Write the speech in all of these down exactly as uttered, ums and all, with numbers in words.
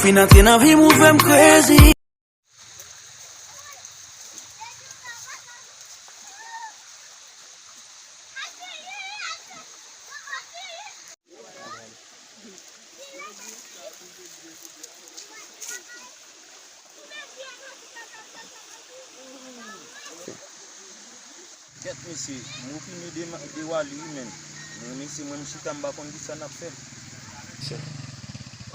Vin antre nan vi m, ou fè m crazy. Kèt mesye, m opine de, de Wally wi menn. Men mesye, mwen m chita, m pa konn kisa n ap fè.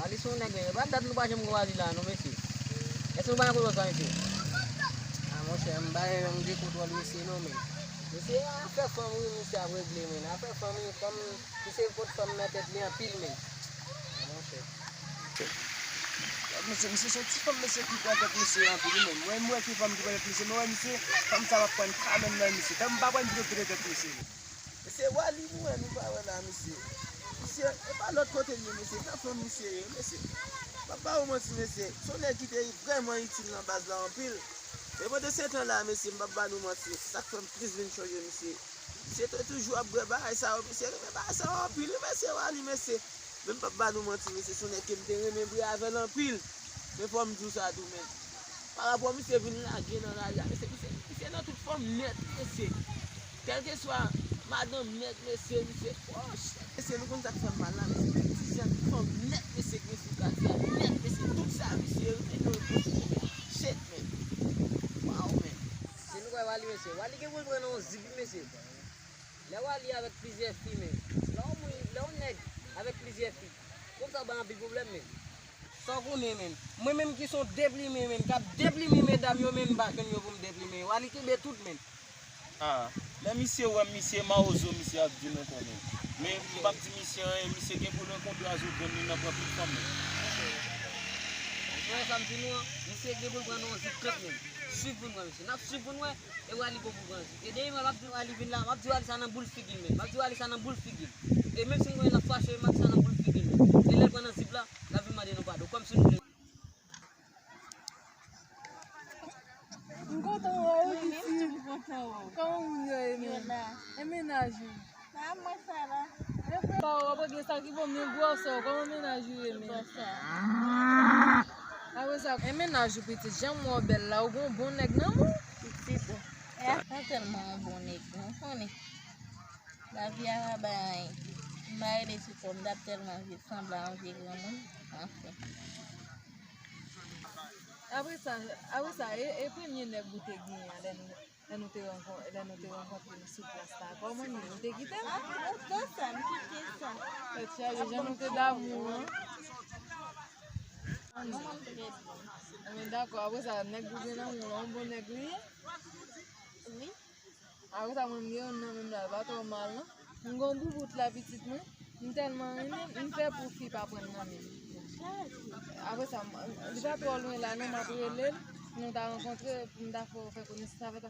Wally se yon nèg, men e pa dat nou pa janm wè Wally la non mesye. Èske nou pa nan kontwòl sa mesye? A monchè, m pa gen yon de kontwòl mesye non menn. Mesye, afè fanm wi mesye ap regle menn. Afè fanm wi, fanm, mesye pot fanm nan tèt li anpil menn. A monchè. Mesye, misye se yon ti fanm mesye ki pran tèt misye anpil wi menn. Mwen m wè ki fanm ki pran tèt misye, mwen wè misye, fanm sa p ap pran ka menm nan misye. Tann m pa pran pito pete tèt misye. Mesye Wally nou wè nou pa wè la mesye. Misye, e pa lòt kote l ye mesye, nan fanm misye ye mesye. M ap ba ou manti mesye, se yon nèg ki te vrèman itil nan baz la anpil. Men pandan se tan la mesye, m p ap ba nou manti, se sa k fè m plis vin chonje misye. Misye te toujou ap bwè bagay sa yo, misye renmen bagay sa yo anpil wi mesye Wally mesye. Men m p ap ba nou manti mesye, se yon nèg ke m te renmen bwè avè l anpil. Men fò m di w sa tou menn. Pa rapò misye vin lage nan lari a, mesye, misye, misye nan tout fanm nèt mesye. Kèlkeswa madanm nèg mesye, misye, oh shit. Mesye, nou konn sa k fè m mal la mesye, tout ti jan fanm nèt mesye k vin sou katye a nèt mesye, tout sa misye yo te nan shit menn. Wow menn. Se nou wè Wally mesye, Wally gen pou l pran nan yon zip wi mesye. Lè Wally avèk plizyè fi menn. Lè w moun, lè w nèg avèk plizyè fi, fanm sa bay anpil pwoblèm menn. Sa w konnen menn. Mwen menm ki se yon deplime menn, k ap deplime medam yo menn, m pa jwenn yo pou m deplime. Wally kenbe tout menn. Ah, lè misye wè m, misye mawozo misye ap di m ankò menn. Men m p ap di misye anyen, misye gen pou l rankontre a zot grann li nan pran pil fanm menn. Ou wè sa m di nou an, misye gen pou l pran nan yon zip trant menn. Swiv pou n wè mesye, n ap swiv pou n wè. E Wally gon pou pran zi. E demen m ap di Wally vin la, m ap di Wally sa nan boul figi l menn. M ap di Wally sa nan boul figi l. E menm si m konnen l ap fache, m ap di sa nan boul figi l menn. E lè l pran nan zip la, l ap vin mande nou padon. Kòmsi nou vle. M kontan wè w, pitit. Kòman moun yo ye menm? E mennaj ou? Sa mwen fè la. Epa w ap regle sa ki bon, men gwosè w, kòman mennaj ou ye menm? Apre sa, e mennaj ou pitit, jan m wè w bèl la, ou gon bon nèg nan men w? Pitit, ou pa tèlman yon bon nèg non, konnen. Lavi a pa bay anyen. M pa rele sou kò m, m t ap tèlman viv sanble a yon vye granmoun. Anfen. Apre sa, apre sa, e, e premye nèg ou te genyen an, lè nou, lè nou te rankon-, lè nou te rankontre nou sou plas la, kòman l ye? Ou te kite l? Ah, ou te sa, m kite sa. Tèt chaje, jan nou te damou an. Manman m trè byen. Enben, dakò, apre sa, nèg ou gen nan men w lan, yon bon nèg li ye? Wi. Apre sa, mwen, m gen youn nan men m la, l pa twò mal, non. M gen yon boubout la, pitit mwen. M tèlman renmen l, m pè pou fi pa pran l nan men l. Apre sa, m, li pa twò lwen la, non, m ap rele l, pou nou ta rankontre, pou m ta fè, fè konesans avè l.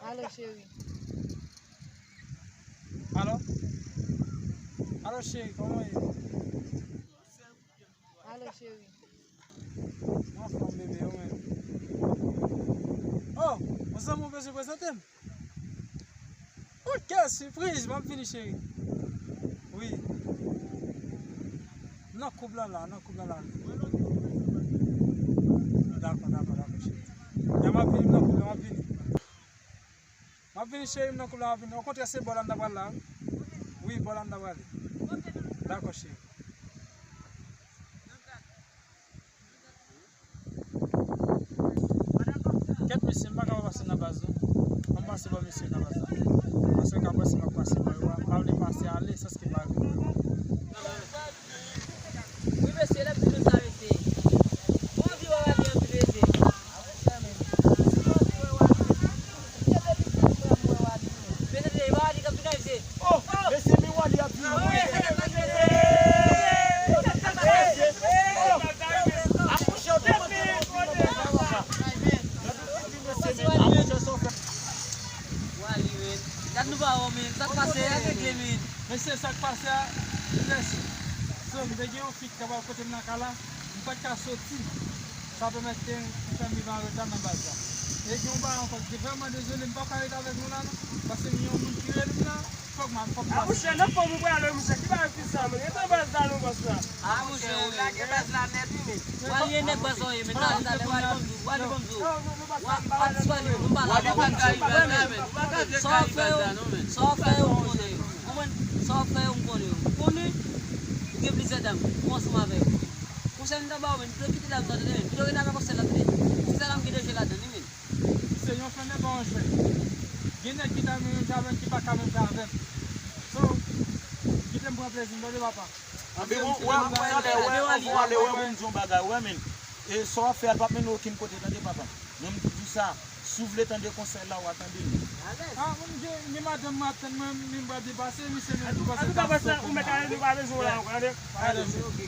Alo, cheri. Alo? Alo, cheri, kòman w ye? Alo, cheri. Mwen anfòm, bebe, ou menm? Oh, yon zanmi w bezwen prezante m? Oh, kèl sipriz, m ap vini, cheri. Wi. M nan koub lan la, nan koub lan la. Dakò, dakò, dakò, cheri. Ya, m ap vini, m nan koub lan, m ap vini. M ap vini, cheri, m nan koub la, m ap vini. Okontrè, se bò la m ta pral la, wi. Wi, bò la m ta prale. Dakò, cheri. Kèt mesye, m pa ka pa pase nan baz, non. An m pase bò mesye nan baz la. Paske ka pase, m ap pase bò yo. M pa vle pase ale, sans ke m pa vle. Wi, mesye, lè m di nou sa, mesye. Mwen anvi wè Wally anpil, mesye. Mwen anvi wè Wally, mesye. Mesye, depi m wè Wally, mesye. Mesye, depi m wè Wally, mesye. Oh, mesye, men Wally ap vini. Mesye, oh, apwoche w tou, mesye, men Wally ap vini, mesye. Wally, men. Gad nou pa wè, men. Sa k pase a, regle, men. Mesye, sa k pase a, lès. So, m te gen yon fi ki t ap kote m nan kay la, m pa t ka soti. Sa pèmèt ke m fè m rive an reta nan baz la. E gen yon bagay ankò, m te vrèman dezole, m p ap ka ret avèk nou la non. Paske gen yon moun ki rele m la, fòk m al, fòk m pase. A monchè, nan fòm ou prale, monchè, ki bagay ki sa, men? Rete nan baz la non, bòs la. A monchè, ou lage baz la nèt, wi, men. Wali e nèg baz ou ye, men, talè, talè, Wali, bòm zou, Wali, bòm zou. Wa-, Wali, Wali, m pale avè w, m pale avè w. Sa w fè yo, sa w fè yo, m konnen yo. Konprann? Sa w fè yo, m konnen yo. M konnen ou gen plizyè dam, ou ansanm avè yo. Konsèy m ta ba w, men, pito kite dam sa, tande, men. Pito rete avèk yon sèl la, tande. Se sa dam ki deje ladan li, men. Se yon flannè pa yon jwèt. Gen nèg ki ta menm javen ki pa ka menm javen. So, kite m pran plezi m, tande papa. Anben, bon, wè, talè, wè, anvan w ale, wè, pou m di yon bagay, wè, men. E sa w ap fè a, l p ap mennen okenn kote, tande, papa. Mwen, m di w sa, si w vle tande konsèy la, w a tande l. A, mwen, gen, gen madanm m ap tann mwen, men m pral depase, misye menm li panse l ka fè kòb la. Ou mèt ale, nou pa bezwen w la ankò, tande. Alè, ok.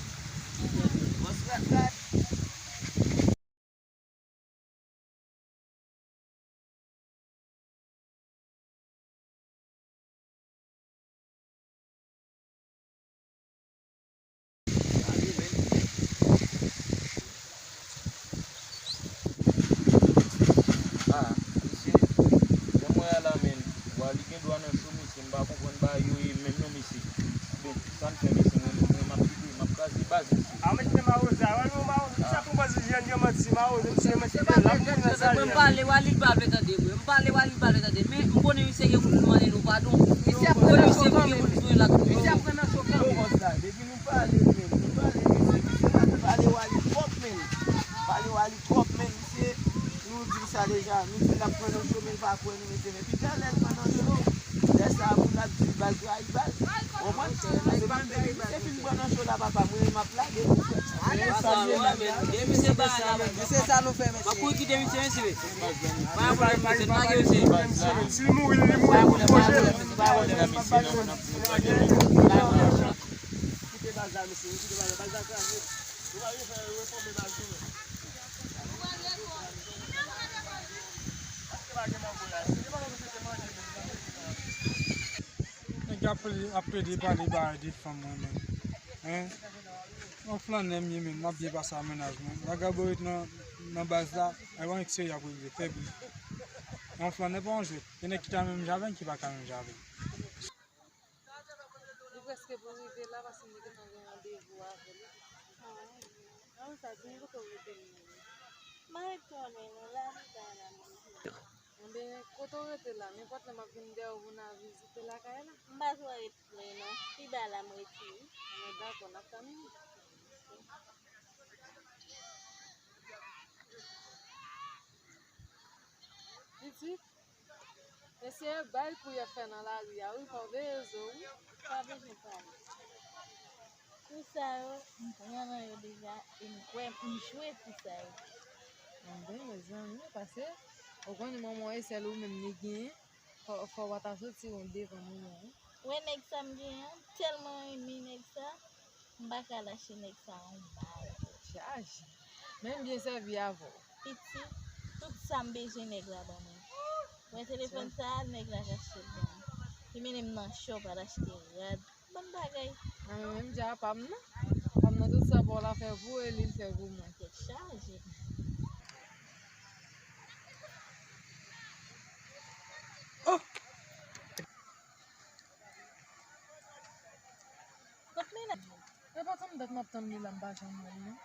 Ah, mesye, jan m wè a la, men, Wali gen dwa nan cho, mesye, m pa konprann bagay yo ye menm non, mesye. Bon, sa n fè, mesye, mwen, mwen, m ap kite, m ap kraze baz, mesye. A, mesye, mawozo, a, wè, nou mawozo, misye ap pran baz, jèn, jèn, manti, mawozo, misye, mèt kite l, l ap mouri nan sa. Mwen, m pale, Wali pa vle tande, mwen. M pale, Wali pa vle tande, men m konnen misye gen moun pou mande nou padon. Misye ap pran nan cho kanmenm. Misye ap pran nan cho kanmenm. Yo, bòs la, depi nou pale, men, nou pale, misye, misye pa vle pale Wali twòp, men. Pale Wali twòp, men, misye, nou di l sa deja, nou di l ap pran nan cho, men l pa kwè nou, mesye, men pi talè l pran nan cho. Lè sa a, pou l ap di baz rayi baz. Ou konprann? Paske menm depi misye fin pran nan cho la, papa, mwen, m ap lage pou fè. Mesye, sa nou fè, mesye. M ap kouri kite misye, mesye. Pa gen pwoblèm, mesye. Lage, mesye. Si l mouri, li mouri pou pwojè. Kite baz la, mesye. Kite baz la. Baz la kraze. Nou pa vin fè refòme baz nou, men. Nèg ap, ap plede pale bagay de fanm mwen menm. Hein? Yon flannè m ye menm, m ap byen pase a mennaj mwen. Vagabon ret nan, nan baz la, e yon eksperyans pou rive fè bri. Yon flannè pa yon jwèt. Gen nèg ki ta menm javel, ki pa ka menm javel. Li prèske pou rive la, paske m te gentan gen randevou avè l. Ah, wi. Nan sa, di m kote w rete menm. M pa retounen, non, la, m pa la menm. Enben, kote w rete la, nenpòt lè m ap vin dèyè w pou n al vizite lakay la. M pa twò ret pre, non. Pi ba la, m rete, wi. Enben, dakò, n ap tann ou. Pitit, eseye bay kou y ap fè nan lari a, wi, fò w veye zo, wi. Pa bezwen pale. Kou sa yo, m pran nan yo deja, e m kwè m jwe kou sa yo. Anben, mezanmi, paske, ou konnen manman w e sèl ou menm li genyen, fò, fò w pa ta soti wont devan manman w, wi. Wè nèg sa m genyen an, m tèlman renmen nèg sa. M pa ka lache nèg sa yon bal. Chaje. Men m byen sèvi avè w. Pitit, tout sa m bezwen nèg la ban mwen. Wè telefòn sa a, nèg la k achte l ban mwen. Li mennen m nan shop al achte rad. Bon bagay. Mwen menm, m di a pa m nan. Pa m nan tout sa pa w la fè pou ou e li l fè pou mwen. Tèt chaje. Oh! Kot mennaj ou? E pa tann dat m ap tann li la, m pa janm wè l non.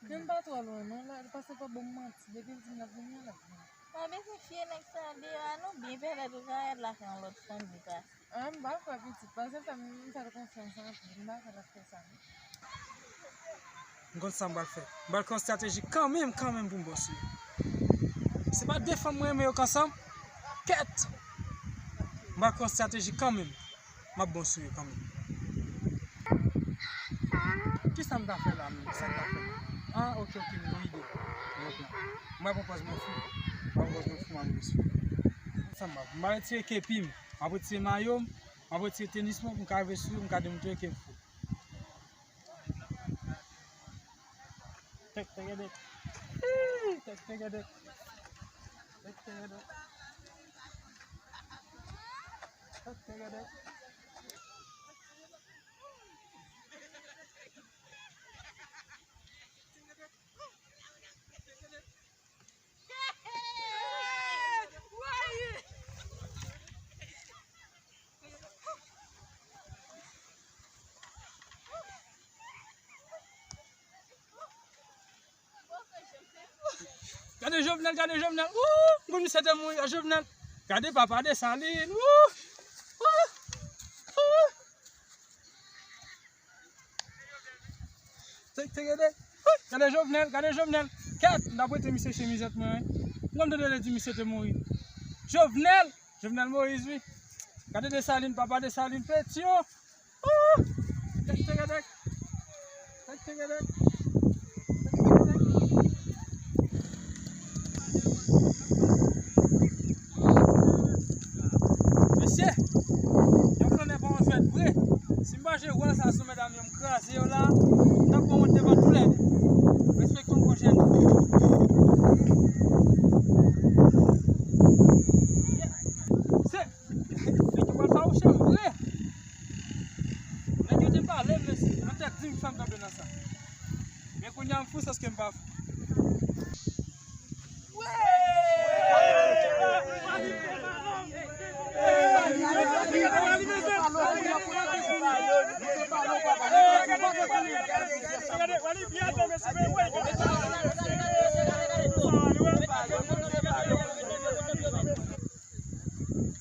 Men m pa twò lwen non, la, paske l pa ban m manti, depi l di m l ap vini an, l ap vini. Pa bezwen fiye nèg sa deyò a non, byen pètèt ou ka wè l ak yon lòt fanm li pase. Ah, m pa kwè pitit, paske fè m, m fè l konfyans anpil, m pa kwè l ap fè sa non. M konn sa m pral fè. M pral gen yon estrateji kanmenm, kanmenm pou m bon sou yo. Se pa de fanm mwen renmen yo k ansanm? Kèt! M pral gen yon estrateji kanmenm. M ap bon sou yo kanmenm. Kisa m ta fè la menm? Kisa m ta fè? Ah, ok, ok, m gen ide. M gen plan. M pral pran pòz mwen fou. M pral pran pòz mwen fou, m ap rive sou yo. Sa m ap, m pral retire kepi m. M ap retire mayo m. M ap retire tenis mwen pou m ka rive sou yo, m ka demontre ke m fou. Tèk tègèdèk. Ih, tèk tègèdèk. Tèk tègèdèk. Tèk tègèdèk. Gade Jovenel, gade Jovenel. Wouh, m konn misye te mouri, gade Jovenel. Gade papa Desalin. Wouh, wouh, wouh. Te, te gade. Wouh, gade Jovenel, gade Jovenel. Kèt, m t ap prete misye chemizèt mwen, wi. M konn tande yo di misye te mouri. Jovenel, Jovenel Moïse, wi. Gade Desalin, papa Desalin, Petyon. Wouh! Tèk, tèk, tèk. Tèk, tèk, tèk. Mesye, yon flannè pa yon jwèt vre. Si m pa jwe wòl sa sou medam yo, m kraze yo la, m t ap pran wont devan toulède. Respekte yon gwo jèn. Se, nèg yo pral fawouche m vre. Nèg yo te pale m, mesye. Yo te di m fè m tonbe nan sa. Men kounye a m fou, sèske m pa fou.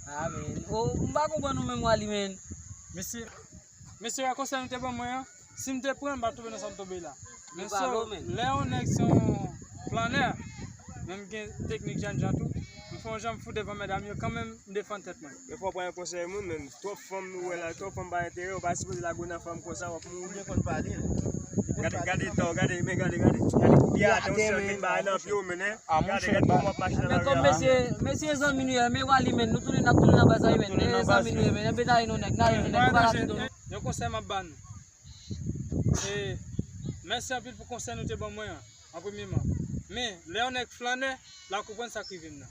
Ah, men. Oh, m pa konprann ou menm, Wally, men. Mesye, mesye, wè konsèy nou te ban mwen an, si m te pran, m pa t tonbe nan sa m tonbe la. Men so, lè yon nèg se yon flannè, men m gen teknik jènjan tou, m fè yon jan m fou devan medam yo, kanmenm, m defann tèt mwen. Men fò w pran konsèy moun, men twòp fanm nou wè la, twòp fanm pa enterè, ou pa sipoze lage w nan fanm konsa, w ap mouri. Ou byen konn pale. Gade, gade, gade, men gade, gade. Gade, koupye atè, yon sèl grenn bagay nan pye w, men, gade, gade kòman w ap mache nan lari a. Men kòm mesye, mesye zanmi nou ye, men Wally, men, nou tounen, n ap tounen anba zanmi, men, e zanmi nou ye, men, anben n ale non nèg, n ale non nèg, nou pa la tounen. Yon konsèy m ap ba nou. E, mèsi anpil pou konsèy nou te ban mwen an, an premyeman. Men, lè yon nèg flannè, l a konprann sa k rive m nan.